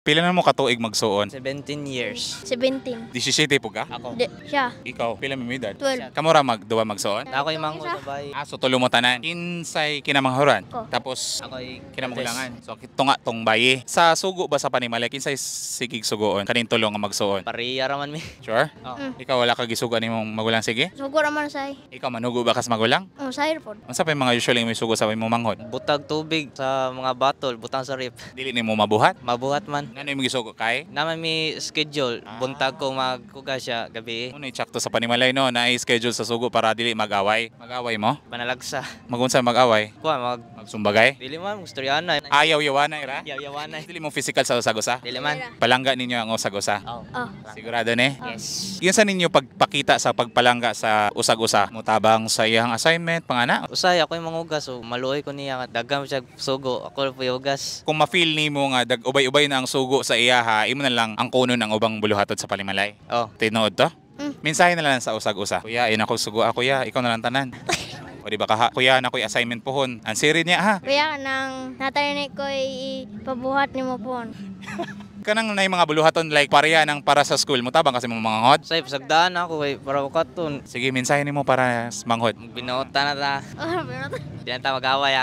Pila na mo katuig magsuon? 17 years. 17. 17 po ka? Ako. Di, siya. Ikaw, pila mi edad? 12. Kamo ra magduwa magsuon? Ako yung mango sabay. Ah, so tulo mo tanan. Kinsay kinamanghuran? Ko. Tapos Ako'y kinamagulangan. So tunga tong bayi. Sa sugo ba sa panimalay, kinsay sigig sugoon? Kaning tulo nga magsuon? Pareha ra man mi. Sure? Oh. Ikaw, wala ka gisugo nimong magulang sige? Sugo raman say. Ikaw, manugo ba kas magulang? Oh, sayr pod. Unsa pa yung mga usually may sugo sa imong manghod? Butag tubig sa mga batol, butang sa ref. Dili nimo mabuhat? Mabuhat man. Ngano imong gisugo kay? Naman mi schedule, buntag ko magkuga siya gabi. Muna tsakto sa panimalay, no, na schedule sa sugo para dili mag-away. Mag-away mo? Panalagsa. Magunsa mag-away? Kuha mag Magsumbagay? Dili man gustoryana. Ayaw yawana ira? Yaw-yawana. Dili mo physical sa usag-usa? Dili man. Palangga ninyo ang usag-usa. Oh. Oh. Sigurado ni? Yes. Yun sa ninyo pagpakita sa pagpalangga sa usag-usa. Mutabang sa iyang assignment, pangana. Usay ako yung mangugas so maluoy ko niya dagam siya sugo ako po hugas. Kung ma-feel nimo nga dag ubay-ubay na ang sugo sa iyaha, imo na lang ang kuno ng ubang buluhaton sa palimalay. Oh. Tinuod to? Mm. Mensahe na lang sa usag-usa. Kuya, ay nako sugo ako kuya, ikaw na lang tanan. O di ba ka, kuya, nakoy assignment pohon. Ang siri niya ha. Kuya, nang natay ko ipabuhat nimo pon. Kanang nay mga buluhaton like pareha ng para sa school, mutabang kasi mga manghod. Usay pasagdaan ako kay para katon. Sige, mensahe nimo para sa manghod. Binuota na ta. Oh, pero Di na ta mag-away ah.